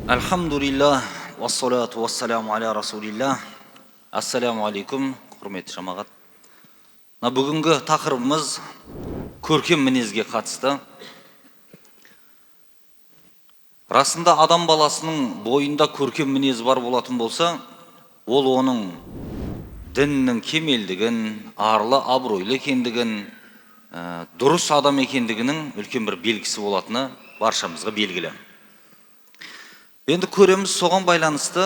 Альхамдулилля, уассалату уассаламу аля расулилля. Ассаламу алейкум, құрметті жамағат. Мына бүгінгі тақырыбымыз көркем мінезге қатысты. Расында адам баласының бойында көркем мінез бар болатын болса, ол оның діннің кемелдігін, арлы абыройлы екендігін, дұрыс адам екендігінің үлкен бір белгісі болатыны баршамызға белгілі. Енді көреміз, соған байланысты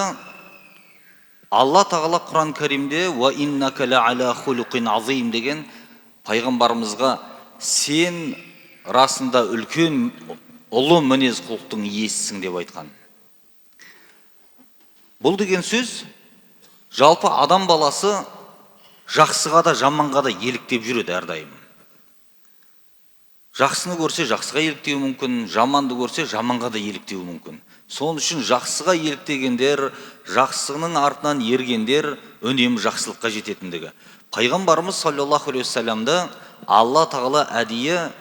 Алла Тағала Құран Кәрімде «Уа иннака ла аля хулуқин азим» деген пайғамбарымызға сен расында үлкен ұлы мінез құлықтың иесісің деп айтқан. Бұл деген сөз жалпы адам баласы жақсыға да жаманға да еліктеп жүреді әрдайым. Жақсыны көрсе жақсыға еліктеуі мүмкін, жаманды көрсе жаманға да еліктеуі мүмкін. Сол үшін жақсыға еліктегендер, жақсының артынан ергендер үнемі жақсылыққа жететіндігі. Пайғамбарымыз саллаллаху алейхи уассаламды Алла Тағала әдейі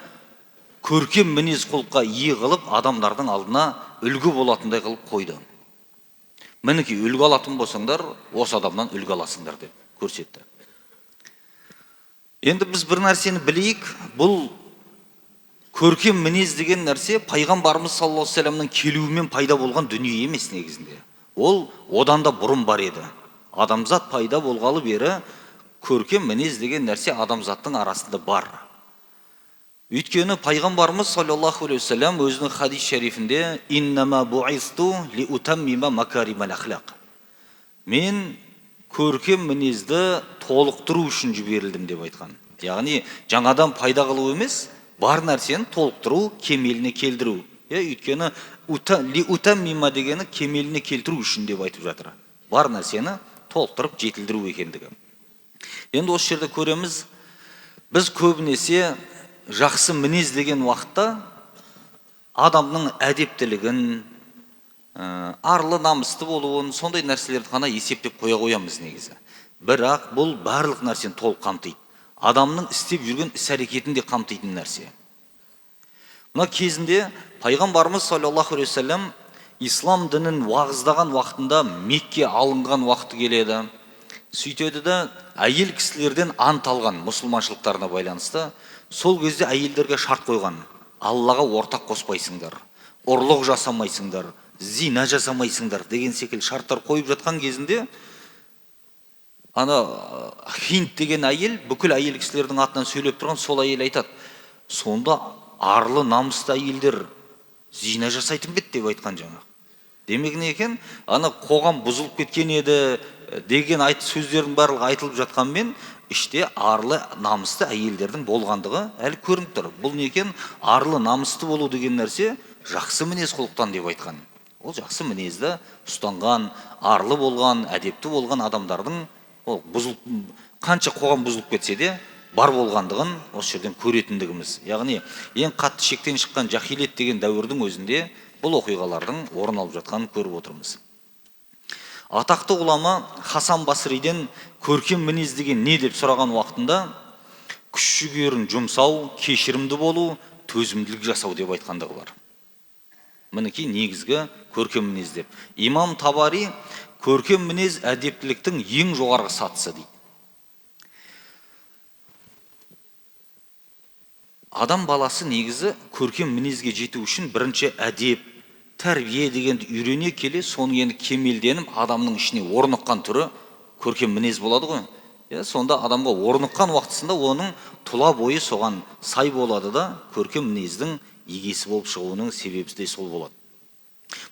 көркем мінез құлыққа ие қылып, адамдардың алдына үлгі болатындай қылып қойды. Мінекей, үлгі алатын болсаңдар, осы адамнан үлгі аласыңдар деп көрсетті. Енді біз бір нәрсені білейік, бұл көркем мінез деген нәрсе пайғамбарымыз саллаллаху алейхи уассаламның келуімен пайда болған дүние емес негізінде. Ол одан да бұрын бар еді. Адамзат пайда болғалы бері көркем мінез деген нәрсе адамзаттың арасында бар. Өйткені пайғамбарымыз саллаллаху алейхи уассалам өзінің хадис шарифінде «Иннама буисту ли утаммима макаримал ахлақ». Мен көркем мінезді толықтыру үшін жіберілдім деп айтқан. Яғни жаңадан пайда қылу емес, бар нәрсені толықтыру, кемеліне келтіру. Өйткені ли утаммима дегені кемеліне келтіру үшін деп айтып жатыр. Бар нәрсені толықтырып жетілдіру екендігі. Енді осы жерде көреміз, біз көбінесе жақсы мінез деген уақытта адамның әдептілігін, арлы намысты болуын, сондай нәрселерді ғана есептеп қоя қоямыз негізі. Бірақ бұл барлық нәрсені толық қамтиды. Адамның істеп жүрген іс-әрекетін де қамтитын нәрсе. Мына кезінде пайғамбарымыз саллаллаху алейхи уассалам ислам дінін уағыздаған уақытында Мекке алынған уақыты келеді. Сөйтеді де әйел кісілерден ант алған мұсылманшылықтарына байланысты. Сол кезде әйелдерге шарт қойған: Аллаға ортақ қоспайсыңдар, ұрлық жасамайсыңдар, зина жасамайсыңдар деген секілді шарттар қойып жатқан кезінде ана Хинд деген әйел бүкіл әйел кісілердің атынан сөйлеп тұрған сол әйел айтады: сонда арлы намысты әйелдер зина жасайтын бе еді деп айтқан жаңағы. Демек не екен, ана қоғам бұзылып кеткен еді деген сөздердің барлығы айтылып жатқанмен іште арлы намысты әйелдердің болғандығы әлі көрініп тұр. Бұл не екен, арлы намысты болу деген нәрсе жақсы мінез құлықтан деп айтқан. Ол жақсы мінезді ұстанған, арлы болған, әдепті болған адамдардың ол бұзылып, қанша қоғам бұзылып кетсе де бар болғандығын осы жерден көретіндігіміз. Яғни ең қатты шектен шыққан жахилет деген дәуірдің өзінде бұл оқиғалардың орын алып жатқанын көріп отырмыз. Атақты ғұлама Хасан Басриден көркем мінез деген не деп сұраған уақытында күш жігерін жұмсау, кешірімді болу, төзімділік жасау деп айтқандығы бар. Мінекей негізгі көркем мінез деп. Имам Табари көркем мінез әдептіліктің ең жоғарғы сатысы дейді. Адам баласы негізі көркем мінезге жету үшін бірінші әдеп, тәрбие дегенді үйрене келе, соның енді кемелденіп адамның ішіне орныққан түрі көркем мінез болады ғой. Сонда адамға орныққан уақытысында оның тұла бойы соған сай болады да, көркем мінездің егесі болып шығуының себебі де сол болады.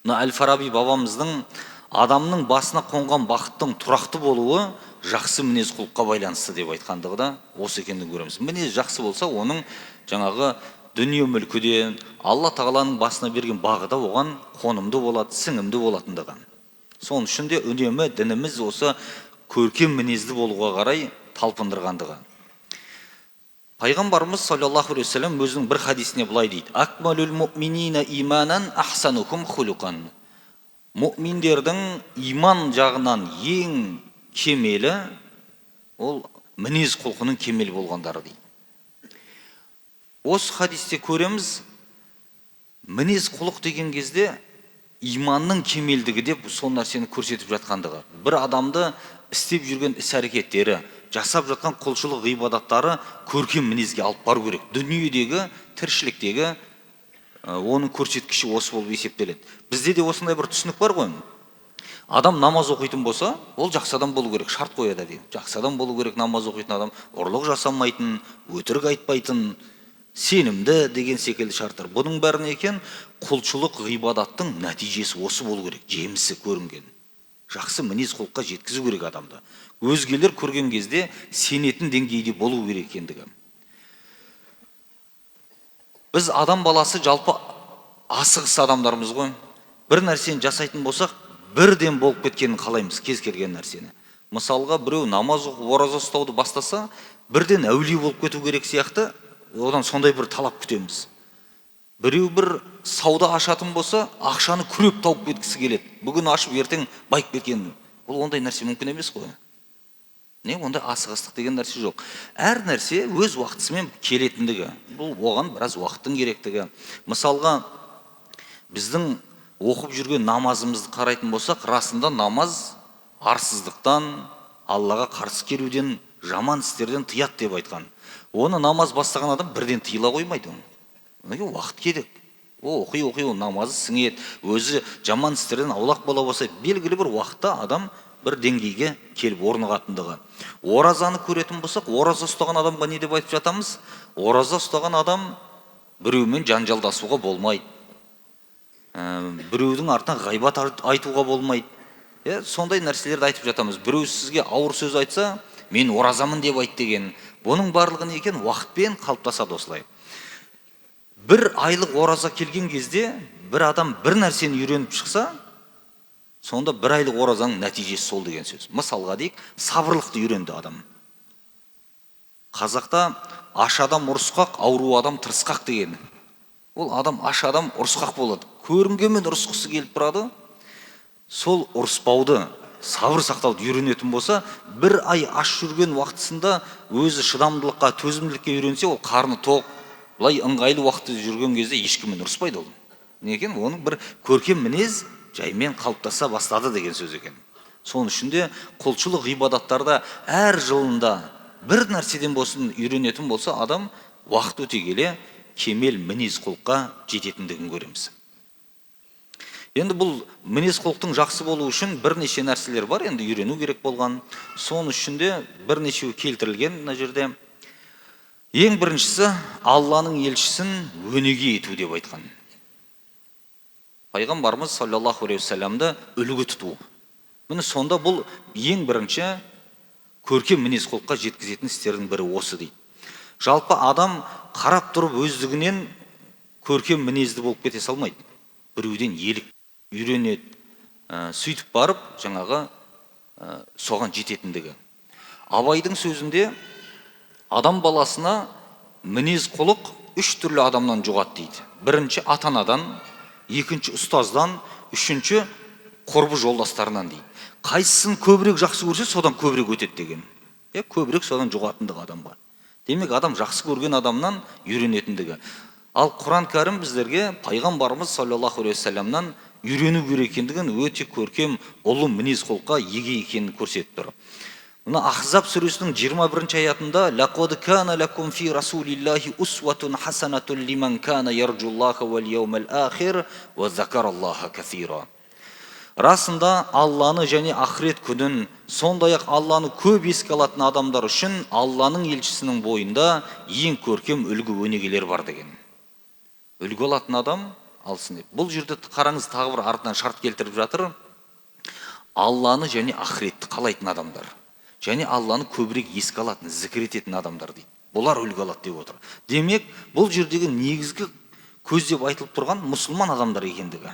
Мына Әл-Фараби бабамыздың адамның басына қонған бақыттың тұрақты болуы жақсы мінез құлыққа байланысты деп айтқандығы да осы екендігін көреміз. Мінез жақсы болса, оның жаңағы дүние мүлкі де, Алла Тағаланың басына берген бағы да оған қонымды болады, сіңімді болатындығы. Соның үшін де үнемі дініміз осы көркем мінезді болуға қарай талпындырғандығы. Пайғамбарымыз саллаллаху алейхи уассалам өзінің бір хадисіне былай дейді: Акмалул муъминина иманан ахсанухум хулуқан. Муъминдердің иман жағынан ең кемелі ол мінез құлқының кемел болғандары дейді. Осы хадисте көреміз, мінез құлық деген кезде иманның кемелдігі деп сол нәрсені көрсетіп жатқандығы. Бір адамды істеп жүрген іс-әрекеттері, жасап жатқан құлшылық ғибадаттары көркем мінезге алып бару керек. Дүниедегі, тіршіліктегі оның көрсеткіші осы болып есептеледі. Бізде де осындай бір түсінік бар ғой. Адам намаз оқитын болса, ол жақсы адам болу керек, шарт қояды әдейі. Жақсы адам болу керек, намаз оқитын адам, ұрлық жасамайтын, өтірік айтпайтын, сенімді деген секілді шарттар. Бұның бәрі не екен? Құлшылық ғибадаттың нәтижесі осы болу керек, жемісі көрінген. Жақсы мінез құлыққа жеткізу керек адамды. Өзгелер көрген кезде сенетін деңгейде болу керек екендігі. Біз адам баласы жалпы асығыс адамдармыз ғой. Бір нәрсені жасайтын болсақ, бірден болып кеткенін қалаймыз, кез келген нәрсені. Мысалға, біреу намаз оқып, ораза ұстауды бастаса, бірден әулие болып кету керек сияқты, одан сондай бір талап күтеміз. Біреу бір сауда ашатын болса, ақшаны күреп тауып кеткісі келеді. Бүгін ашып, ертең байып кеткен. Ол ондай нәрсе мүмкін емес қой. Не, ондай асығыстық деген нәрсе жоқ. Әр нәрсе өз уақытысымен келетіндігі. Бұл оған біраз уақыттың керектігі. Мысалға, біздің оқып жүрген намазымызды қарайтын болсақ, расында намаз арсыздықтан, Аллаға қарсы келуден, жаман істерден тыяды деп айтқан. Оны намаз бастаған адам бірден тыйыла қоймайды. Одан кейін уақыт керек. О, оқи, оқи, ол намазы сіңеді, өзі жаман істерден аулақ бола бастайды. Белгілі бір уақытта адам бір деңгейге келіп орнығатындығы. Оразаны көретін болсақ, ораза ұстаған адамға не деп айтып жатамыз? Ораза ұстаған адам біреумен жанжалдасуға болмайды. Біреудің артынан ғайбат айтуға болмайды. Сондай нәрселерді айтып жатамыз. Біреу сізге ауыр сөз айтса, мен оразамын деп айт деген. Бұның барлығы не екен? Уақытпен қалыптасады осылай. Бір айлық ораза келген кезде бір адам бір нәрсені үйреніп шықса, сонда бір айлық оразаның нәтижесі сол деген сөз. Мысалға дейік, сабырлықты үйренді адам. Қазақта аш адам ұрысқақ, ауру адам тырысқақ деген. Ол адам, аш адам ұрысқақ болады. Көрінгенмен ұрысқысы келіп тұрады. Сол ұрыспауды, сабыр сақтауды үйренетін болса, бір ай аш жүрген уақытысында өзі шыдамдылыққа, төзімділікке үйренсе, ол қарны тоқ, былай ыңғайлы уақытта жүрген кезде ешкіммен ұрыспайды ол. Не екен? Оның бір көркем мінез жаймен қалыптаса бастады деген сөз екен. Соның үшін де құлшылық ғибадаттарда әр жылында бір нәрседен болсын үйренетін болса, адам уақыт өте келе кемел мінез құлыққа жететіндігін көреміз. Енді бұл мінез құлықтың жақсы болуы үшін бірнеше нәрселер бар, енді үйрену керек болған. Соның үшін де бірнешеуі келтірілген мына жерде. Ең біріншісі Алланың елшісін өнеге ету деп айтқан. Пайғамбарымыз саллаллаху алейхи уассаламды үлгі тұту. Міне сонда бұл ең бірінші көркем мінез құлыққа жеткізетін істердің бірі осы дейді. Жалпы адам қарап тұрып өздігінен көркем мінезді болып кете салмайды. Біреуден елік үйренеді, сөйтіп барып жаңағы соған жететіндігі. Абайдың сөзінде адам баласына мінез құлық үш түрлі адамнан жұғады дейді. Бірінші ата-анадан, екінші ұстаздан, үшінші құрбы жолдастарынан дейді. Қайсысын көбірек жақсы көрсе, содан көбірек өтеді деген. Көбірек содан жұғатындығы адамға. Демек, адам жақсы көрген адамнан үйренетіндігі. Ал Құран Кәрім біздерге пайғамбарымыз саллаллаху алейхи уассаламнан үйрену керек екендігін, өте көркем ұлы мінез құлыққа еге екенін көрсетіп тұр. Мына Ахзаб сүресінің 21 аятында «Лақад кана лакум фи расулиллахи усватун хасанатун лиман кана ярджуллаха вал яумал ахир ва закараллаха касира». Расында Алланы және ақырет күнін, сондай-ақ Алланы көп еске алатын адамдар үшін Алланың елшісінің бойында ең көркем үлгі өнегелер бар деген. Үлгі алатын адам алсын деп. Бұл жерде қараңыз, тағы бір артынан шарт келтіріп жатыр. Алланы және ақыретті қалайтын адамдар, және Алланы көбірек еске алатын, зікір ететін адамдар дейді. Бұлар үлгі алады деп отыр. Демек, бұл жердегі негізгі көздеп айтылып тұрған мұсылман адамдар екендігі.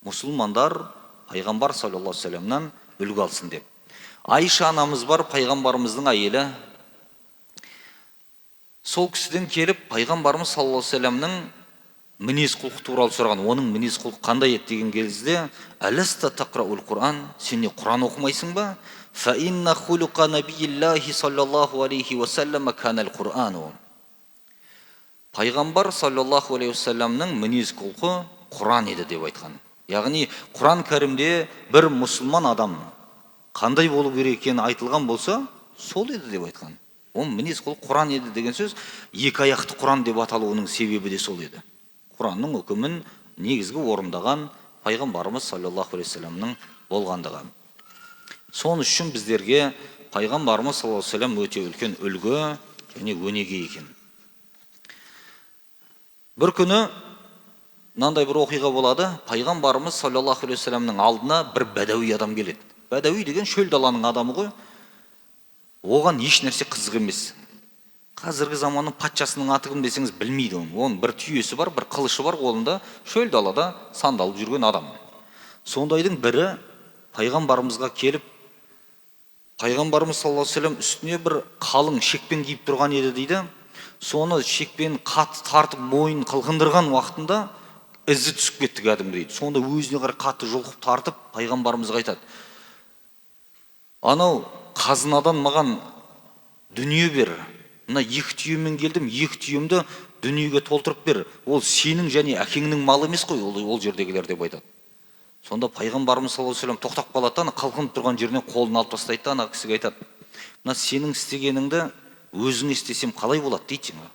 Мұсылмандар пайғамбар саллаллаху алейхи уассаламнан үлгі алсын деп. Айша анамыз бар, пайғамбарымыздың әйелі. Сол кісіден келіп пайғамбарымыз саллаллаху алейхи уассаламның мінез құлқы туралы сұраған. Оның мінез құлқы қандай еді деген кезде, «Әләста тақраул Құран», сен не Құран оқымайсың ба? «Фа инна хулуқа набииллахи саллаллаху алейхи уассалама канал Құрану». Пайғамбар саллаллаху алейхи уассаламның мінез құлқы Құран еді деп айтқан. Яғни Құран кәрімде бір мұсылман адам қандай болу керек екені айтылған болса, сол еді деп айтқан. Оның мінез құлқы Құран еді деген сөз, екі аяқты Құран деп аталуының себебі де сол еді. Құранның үкімін негізгі орындаған пайғамбарымыз саллаллаху алейхи уассаламның болғандығы. Соның үшін біздерге пайғамбарымыз саллаллаху алейхи уассалам өте үлкен үлгі және өнеге екен. Бір күні мынандай бір оқиға болады. Пайғамбарымыз саллаллаху алейхи уассаламның алдына бір бәдәуи адам келеді. Бәдәуи деген шөл даланың адамы ғой. Оған еш нәрсе қызық емес. Қазіргі заманның патшасының аты кім десеңіз білмейді оны. Оның бір түйесі бар, бір қылышы бар қолында, шөл далада сандалып жүрген адам. Сондайдың бірі пайғамбарымызға келіп, пайғамбарымыз саллаллаху алейхи уассалам үстіне бір қалың шекпен киіп тұрған еді дейді. Соны шекпен қатты тартып мойнын қылқындырған уақытында ізі түсіп кетті кәдімгідей. Сонда өзіне қарай қатты жұлқып тартып пайғамбарымызға айтады: анау қазынадан маған дүние бер, мына екі түйемен келдім, екі түйемді дүниеге толтырып бер, ол сенің және әкеңнің малы емес қой ол жердегілер деп айтады. Сонда пайғамбарымыз саллаллаху алейхи уассалам тоқтап қалады да, ана қалқынып тұрған жерінен қолын алып тастайды да, ана кісіге айтады: мына сенің істегеніңді өзің істесем қалай болады дейді. Жаңа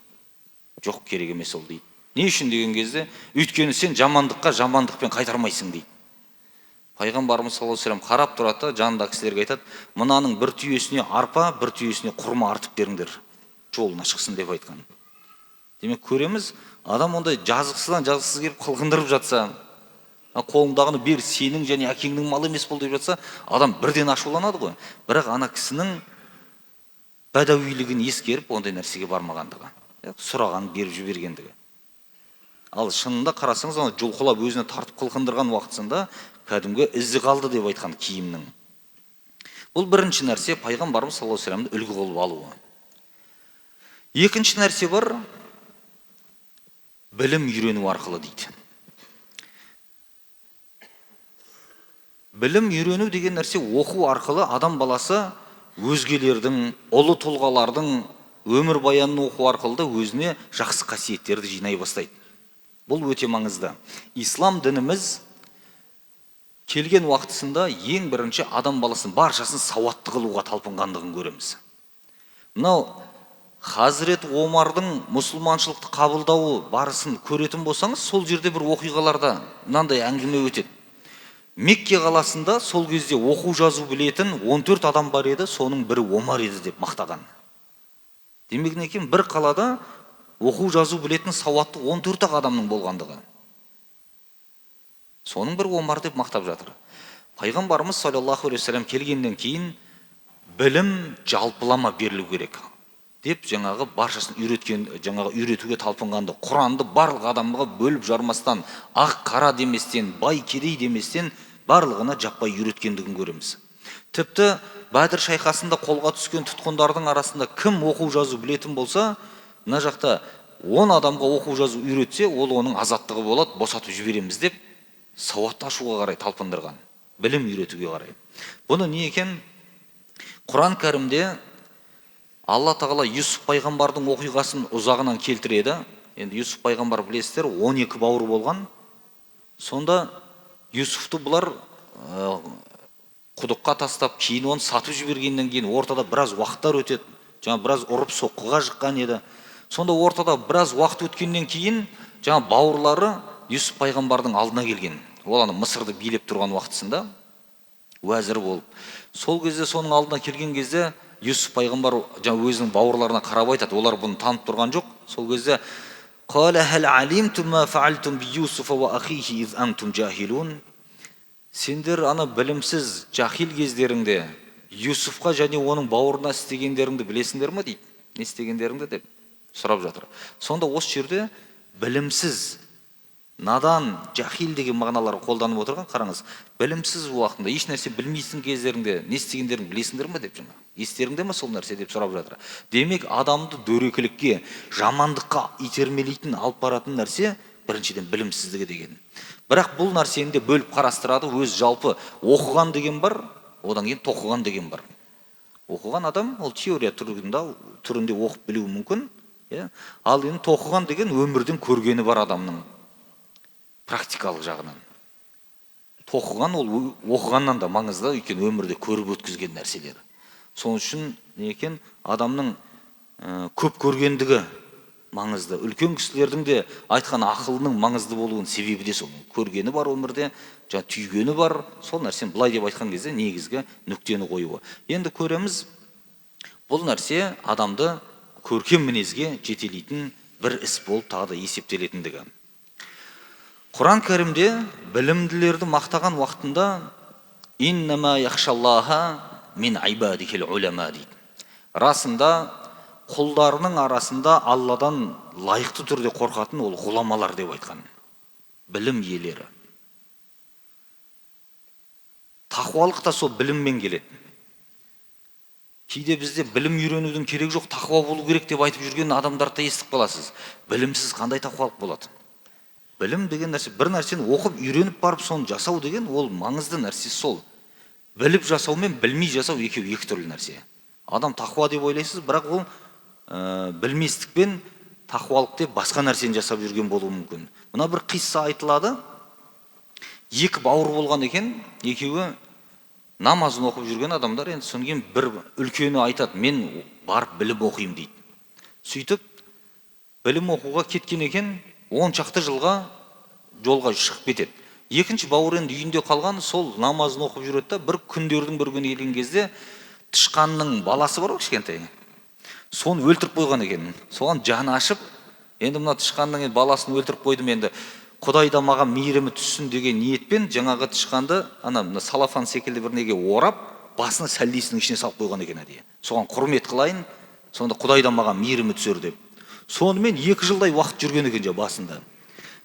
жоқ, керек емес ол дейді. Не үшін деген кезде, өйткені сен жамандыққа жамандықпен қайтармайсың дейді. Пайғамбарымыз саллаллаху алейхи уассалам қарап тұрады да, жанындағы кісілерге айтады: мынаның бір түйесіне арпа, бір түйесіне құрма артып беріңдер, жолына шықсын деп айтқан. Демек көреміз, адам ондай жазықсыздан жазықсыз келіп қылқындырып жатса, қолыңдағыны бер, сенің және әкеңнің малы емес бұл деп жатса, адам бірден ашуланады ғой. Бірақ ана кісінің бәдәуилігін ескеріп ондай нәрсеге бармағандығы, сұрағанын беріп жібергендігі. Ал шынында қарасаңыз, ана жұлқылап өзіне тартып қылқындырған уақытысында кәдімгі ізі қалды деп айтқан киімнің. Бұл бірінші нәрсе, пайғамбарымыз саллаллаху алейхи уассаламды үлгі қылып алуы. Екінші нәрсе бар, білім үйрену арқылы дейді. Білім үйрену деген нәрсе, оқу арқылы адам баласы өзгелердің, ұлы тұлғалардың өмірбаянын оқу арқылы да өзіне жақсы қасиеттерді жинай бастайды. Бұл өте маңызды. Ислам дініміз келген уақытысында ең бірінші адам баласын баршасын сауатты қылуға талпынғандығын көреміз. Мынау Хазірет Омардың мұсылманшылықты қабылдауы барысын көретін болсаңыз, сол жерде бір оқиғаларда мынандай әңгіме өтеді. Мекке қаласында сол кезде оқу жазу білетін 14 адам бар еді, соның бірі Омар еді деп мақтаған. Демек не екен, бір қалада оқу жазу білетін сауатты 14 ақ адамның болғандығы. Соның бірі Омар деп мақтап жатыр. Пайғамбарымыз саллаллаху алейхи уассалам келгеннен кейін білім жалпылама берілу керек деп жаңағы баршасын үйреткен, жаңағы үйретуге талпынғанды, Құранды барлық адамға бөліп жармастан, ақ қара деместен, бай кедей деместен барлығына жаппай үйреткендігін көреміз. Тіпті Бәдір шайқасында қолға түскен тұтқындардың арасында кім оқу жазу білетін болса, мына жақта 10 адамға оқу жазу үйретсе, ол оның азаттығы болады, босатып жібереміз деп сауатты ашуға қарай талпындырған, білім үйретуге қарай. Бұны не екен? Құран кәрімде Алла Тағала Юсуф пайғамбардың оқиғасын ұзағынан келтіреді. Енді Юсуф пайғамбар білесіздер, 12 бауыр болған. Сонда Юсуфты бұлар құдыққа тастап, кейін оны сатып жібергеннен кейін ортада біраз уақыттар өтеді. Жаңа біраз ұрып соққыға жыққан еді. Сонда ортада біраз уақыт өткеннен кейін жаңа бауырлары Юсуф пайғамбардың алдына келген. Ол ана Мысырды билеп тұрған уақытысында уәзір болып. Сол кезде соның алдына келген кезде Юсуф пайғамбар жаңа өзінің бауырларына қарап айтады, олар бұны танып тұрған жоқ. Сол кезде «Қала хал алимтум ма фаалтум би Юсуфа ва ахихи из антум жахилун». Сендер ана білімсіз жахил кездеріңде Юсуфқа және оның бауырына істегендеріңді білесіңдер ме дейді. Не істегендеріңді деп сұрап жатыр. Сонда осы жерде білімсіз, надан, жахил деген мағыналар қолданып отырған. Қараңыз, білімсіз уақытында еш нәрсе білмейсің кездеріңде не істегендеріңді білесіңдер ме деп, жаңа естеріңде ме сол нәрсе деп сұрап жатыр. Демек адамды дөрекілікке, жамандыққа итермелейтін, алып баратын нәрсе біріншіден білімсіздігі деген. Бірақ бұл нәрсені де бөліп қарастырады. Өз жалпы оқыған деген бар, одан кейін тоқыған деген бар. Оқыған адам ол теория түрінде оқып білуі мүмкін, иә? Ал енді тоқыған деген өмірден көргені бар адамның, Практикалық жағынан. Тоқыған ол оқығаннан да маңызды, өйткені өмірде көріп өткізген нәрселер. Сол үшін не екен, адамның көп көргендігі маңызды. Үлкен кісілердің де айтқан ақылының маңызды болуының себебі де сол. Көргені бар өмірде, жаңа түйгені бар, сол нәрсені былай деп айтқан кезде негізгі нүктені қоюы. Енді көреміз, бұл нәрсе адамды көркем мінезге жетелейтін бір іс болып тағы да есептелетіндігі. Құран кәрімде білімділерді мақтаған уақытында «Иннама яхшаллаха мин ибадихил улама» дейді. Расында құлдарының арасында Алладан лайықты түрде қорқатын ол ғұламалар деп айтқан. Білім иелері. Тақуалық та сол біліммен келеді. Кейде бізде білім үйренудің керегі жоқ, тақуа болу керек деп айтып жүрген адамдарды да естіп қаласыз. Білімсіз қандай тақуалық болады? Білім деген нәрсе, бір нәрсені оқып, үйреніп барып соны жасау деген ол маңызды нәрсе сол. Біліп жасау мен білмей жасау екеуі екі түрлі нәрсе. Адам тақуа деп ойлайсыз, бірақ ол білместікпен тақуалық деп басқа нәрсені жасап жүрген болуы мүмкін. Мына бір қисса айтылады. Екі бауыр болған екен, екеуі намазын оқып жүрген адамдар. Енді содан кейін бір үлкені айтады, мен барып білім оқимын дейді. Сөйтіп білім оқуға кеткен екен, 10 шақты жылға жолға шығып кетеді. Екінші бауыр енді үйінде қалған, сол намазын оқып жүреді да, бір күндердің бір күні келген кезде тышқанның баласы бар ғой кішкентай, соны өлтіріп қойған екен. Соған жаны ашып, енді мына тышқанның баласын өлтіріп қойдым, енді Құдай да маған мейірімі түссін деген ниетпен жаңағы тышқанды ана мына салафан секілді бір неге орап, басына сәлдесінің ішіне салып қойған екен әдейі. Соған құрмет қылайын, сонда Құдай да маған мейірімі түсер деп. Сонымен 2 жылдай уақыт жүрген екен жаңа басында.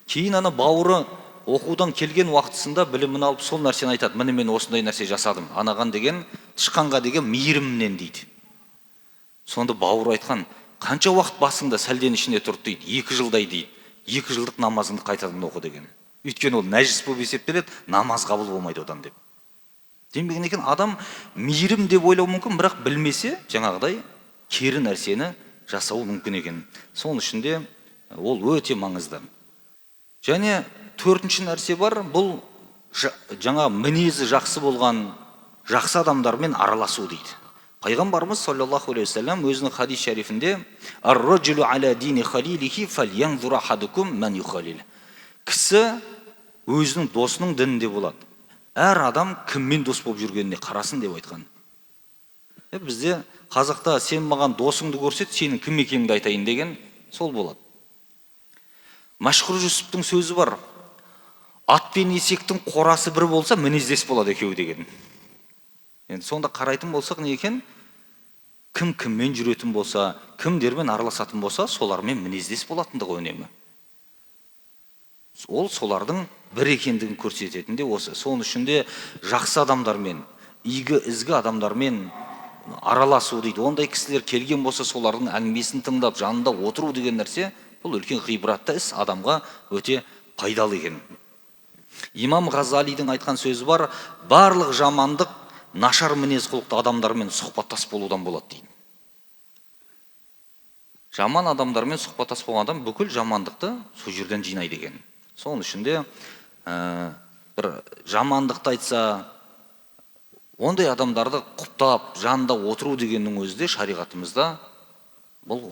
Кейін ана бауыры оқудан келген уақытысында білімін алып сол нәрсені айтады. Міне мен осындай нәрсе жасадым. Анаған деген, тышқанға деген мейірімнен дейді. Сонда бауыр айтқан, қанша уақыт басыңда сәлден ішінде тұрды дейді, 2 жылдай дейді. 2 жылдық намазыңды қайтадан оқы деген. Өйткені ол нәжіс болып есептеледі, намаз қабыл болмайды одан деп. Демеген екен, адам мейірім деп ойлауы мүмкін, бірақ білмесе жаңағыдай кері нәрсені жасауы мүмкін екен. Соның үшін де ол өте маңызды. Және төртінші нәрсе бар, бұл жаңа мінезі жақсы болған жақсы адамдармен араласу дейді. Пайғамбарымыз саллаллаху алейхи уассалам өзінің хадис шәрифінде «Ар-раджулу аля дини халилихи фальянзур ахадукум ман юхалил». Кісі өзінің досының дінінде болады. Әр адам кіммен дос болып жүргеніне қарасын деп айтқан. Бізде қазақта сен маған досыңды көрсет, сенің кім екеніңді айтайын деген сол болады. Мәшһүр Жүсіптің сөзі бар. Ат пен есектің қорасы бір болса, мінездес болады екеуі деген. Енді сонда қарайтын болсақ не екен? Кім кіммен жүретін болса, кімдермен араласатын болса, солармен мінездес болатындығы үнемі. Ол солардың бір екендігін көрсететін де осы. Соның үшін де жақсы адамдармен, игі ізгі адамдармен араласу дейді. Ондай кісілер келген болса, солардың әңгімесін тыңдап, жанында отыру деген нәрсе, бұл үлкен ғибратты іс, адамға өте пайдалы екен. Имам Ғазалидің айтқан сөзі бар, барлық жамандық нашар мінез құлықты адамдармен сұхбаттас болудан болады дейді. Жаман адамдармен сұхбаттас болған адам бүкіл жамандықты сол жерден жинайды екен. Соның үшін де бір жамандықты айтса, ондай адамдарды құптап, жанында отыру дегеннің өзі де шариғатымызда бұл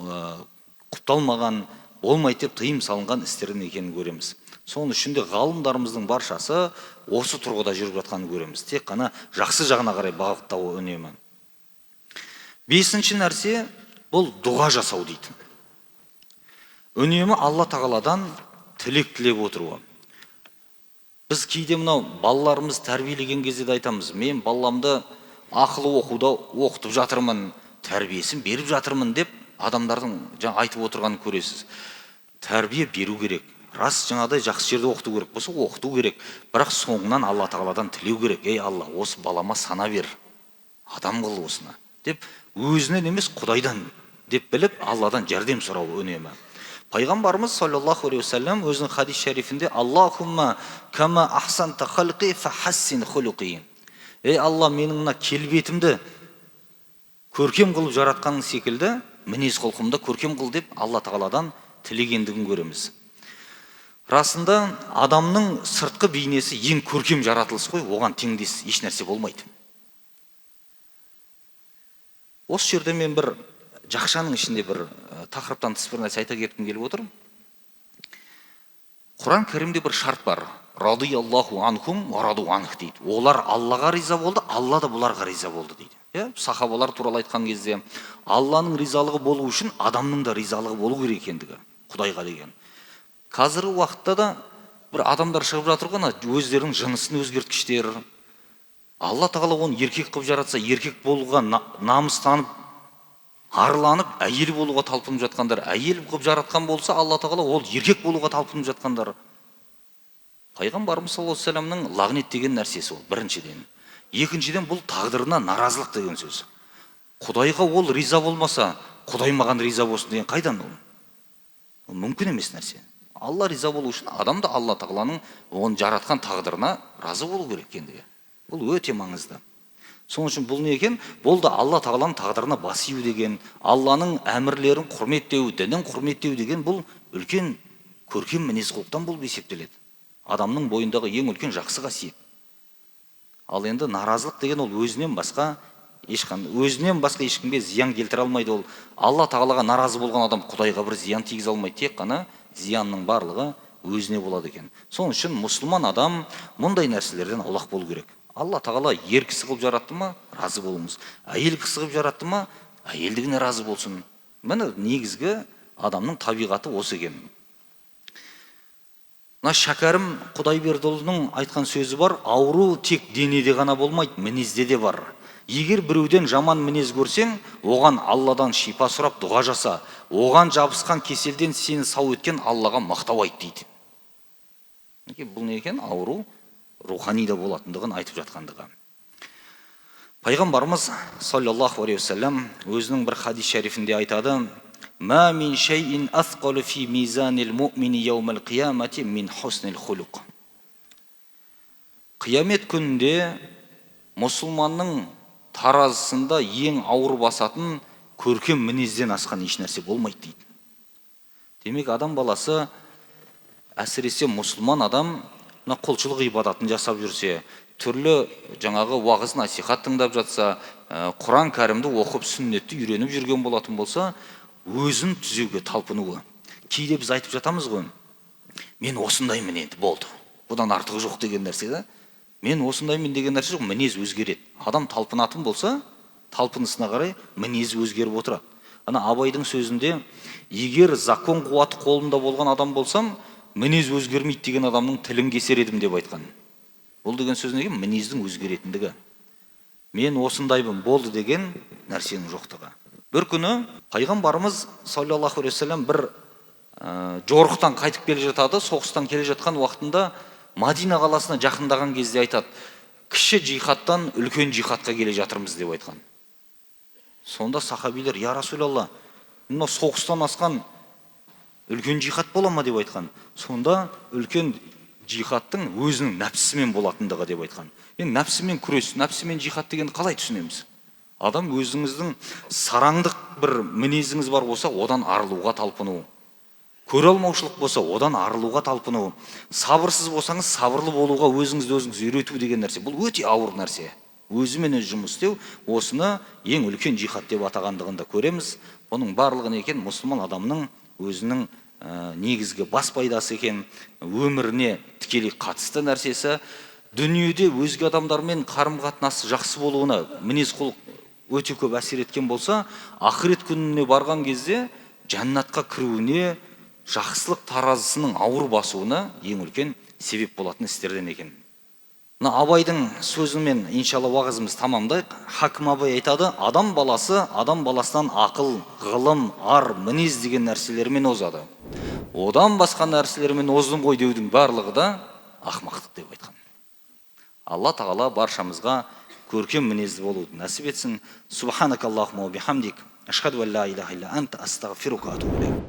құпталмаған, болмайды деп тыйым салынған істердің екенін көреміз. Соның үшін де ғалымдарымыздың баршасы осы тұрғыда жүріп жатқанын көреміз. Тек қана жақсы жағына қарай бағыттауы үнемі. Бесінші нәрсе бұл дұға жасау дейді. Үнемі Алла Тағаладан тілек тілеп отыруы. Біз кейде мынау балаларымыз тәрбиелеген кезде де айтамыз, мен баламды ақылы оқуда оқытып жатырмын, тәрбиесін беріп жатырмын деп адамдардың жаңа айтып отырғанын көресіз. Тәрбие беру керек. Рас, жаңағыдай жақсы жерде оқыту керек болса оқыту керек, бірақ соңынан Алла Тағаладан тілеу керек. Ей Алла, осы балама сана бер, адам қыл осыны деп, өзінен емес Құдайдан деп біліп, Алладан жәрдем сұрау үнемі. Пайғамбарымыз саллаллаху алейхи уассалам өзінің хадис шәрифінде Аллахумма кама ахсанта халқи фахассин хулуқи. Ей Алла, менің мына келбетімді көркем қылып жаратқаның секілді мінез құлқымды көркем қыл деп Алла Тағаладан тілегендігін көреміз. Расында, адамның сыртқы бейнесі ең көркем жаратылыс қой, оған теңдес еш нәрсе болмайды. Осы жерде мен бір жақшаның ішінде бір тақырыптан тыс бір нәрсе айта кеткім келіп отыр. Құран кәрімде бір шарт бар. Радиаллаху анхум уа раду анх дейді. Олар Аллаға риза болды, Алла да бұларға риза болды дейді. Иә, сахабалар туралы айтқан кезде Алланың ризалығы болу үшін адамның да ризалығы болу керек екендігі Құдайға деген. Қазіргі уақытта да бір адамдар шығып жатыр ғой, ана өздерінің жынысын өзгерткіштер. Алла тағала оны еркек қылып жаратса, еркек болуға намыстанып, арланып, әйел болуға талпынып жатқандар, әйел қылып жаратқан болса, Алла тағала ол еркек болуға талпынып жатқандар. Пайғамбарымыз саллаллаху алейхи уассаламның лағнеттеген нәрсесі ол біріншіден. Екіншіден, бұл тағдырына наразылық деген сөз. Құдайға ол риза болмаса, Құдай маған риза болсын деген қайдан ол? Ол мүмкін емес нәрсе. Алла риза болу үшін адам да Алла тағаланың оны жаратқан тағдырына разы болу керек екендігі. Бұл өте маңызды. Сол үшін бұл не екен? Бұл да Алла тағаланың тағдырына бас ию деген, Алланың әмірлерін құрметтеу, дінін құрметтеу деген бұл үлкен көркем мінез құлықтан болып есептеледі. Адамның бойындағы ең үлкен жақсы қасиет. Ал енді наразылық деген ол өзінен басқа ешқандай, өзінен басқа ешкімге зиян келтіре алмайды ол. Алла тағалаға наразы болған адам Құдайға бір зиян тигізе алмайды, тек қана зиянның барлығы өзіне болады екен. Сол үшін мұсылман адам мұндай нәрселерден аулақ болу керек. Алла тағала ер кісі қылып жаратты ма, разы болыңыз. Әйел кісі қылып жаратты ма, әйелдігіне разы болсын. Міне, негізгі адамның табиғаты осы екен. Мына Шәкәрім Құдайбердіұлының айтқан сөзі бар, ауру тек денеде ғана болмайды, мінезде де бар. Егер біреуден жаман мінез көрсең, оған Алладан шипа сұрап дұға жаса, оған жабысқан кеселден сені сау еткен Аллаға мақтау айт дейді. Мінекей, бұл не екен? Ауру рухани да болатындығын айтып жатқандығы. Пайғамбарымыз саллаллаху алейхи уассалам өзінің бір хадис шәрифінде айтады: Ма мин шайин асқалу фи мизанил муъмини яумал қиямати мин хуснил хулуқ. Қиямет күнінде мұсылманның таразысында ең ауыр басатын көркем мінезден асқан еш нәрсе болмайды дейді. Демек, адам баласы, әсіресе мұсылман адам, мына құлшылық ғибадатын жасап жүрсе, түрлі жаңағы уағыз насихат тыңдап жатса, Құран кәрімді оқып, сүннетті үйреніп жүрген болатын болса, өзін түзеуге талпынуы. Кейде біз айтып жатамыз ғой, мен осындаймын енді, болды, бұдан артығы жоқ деген нәрсе да. Мен осындаймын деген нәрсе жоқ, мінез өзгереді. Адам талпынатын болса, талпынысына қарай мінезі өзгеріп отырады. Ана Абайдың сөзінде, егер закон қуаты қолымда болған адам болсам, мінез өзгермейді деген адамның тілін кесер едім деп айтқан. Бұл деген сөз неге? Мінездің өзгеретіндігі. Мен осындаймын болды деген нәрсенің жоқтығы. Бір күні пайғамбарымыз саллаллаху алейхи уассалам бір жорықтан қайтып келе жатады, соғыстан келе жатқан уақытында Мадина қаласына жақындаған кезде айтады, кіші жихадтан үлкен жихадқа келе жатырмыз деп айтқан. Сонда сахабилер, я Расулалла, мына соғыстан асқан үлкен жихад бола ма деп айтқан. Сонда үлкен жихадтың өзінің нәпсісімен болатындығы деп айтқан. Енді нәпсімен күрес, нәпсімен жихад дегенді қалай түсінеміз? Адам өзіңіздің сараңдық бір мінезіңіз бар болса, одан арылуға талпыну. Көре алмаушылық болса, одан арылуға талпыну. Сабырсыз болсаңыз, сабырлы болуға өзіңізді өзіңіз үйрету деген нәрсе. Бұл өте ауыр нәрсе. Өзімен өзі жұмыс істеу, осыны ең үлкен жихад деп атағандығын да көреміз. Бұның барлығы не екен? Мұсылман адамның өзінің негізгі бас пайдасы екен, өміріне тікелей қатысты нәрсесі. Дүниеде өзге адамдармен қарым-қатынасы жақсы болуына мінез құлық өте көп әсер еткен болса, ақырет күніне барған кезде жәннатқа кіруіне, жақсылық таразысының ауыр басуына ең үлкен себеп болатын істерден екен. Мына Абайдың сөзімен иншалла уағызымызды тамамдайық. Хакім Абай айтады, адам баласы адам баласынан ақыл, ғылым, ар, мінез деген нәрселермен озады. Одан басқа нәрселермен оздым ғой деудің барлығы да ақымақтық деп айтқан. Алла тағала баршамызға көркем мінезді болуды нәсіп етсін. Субханакаллахумма ва бихамдик, ашхаду ан ла илаха илля анта, астағфирука ва атубу илейк.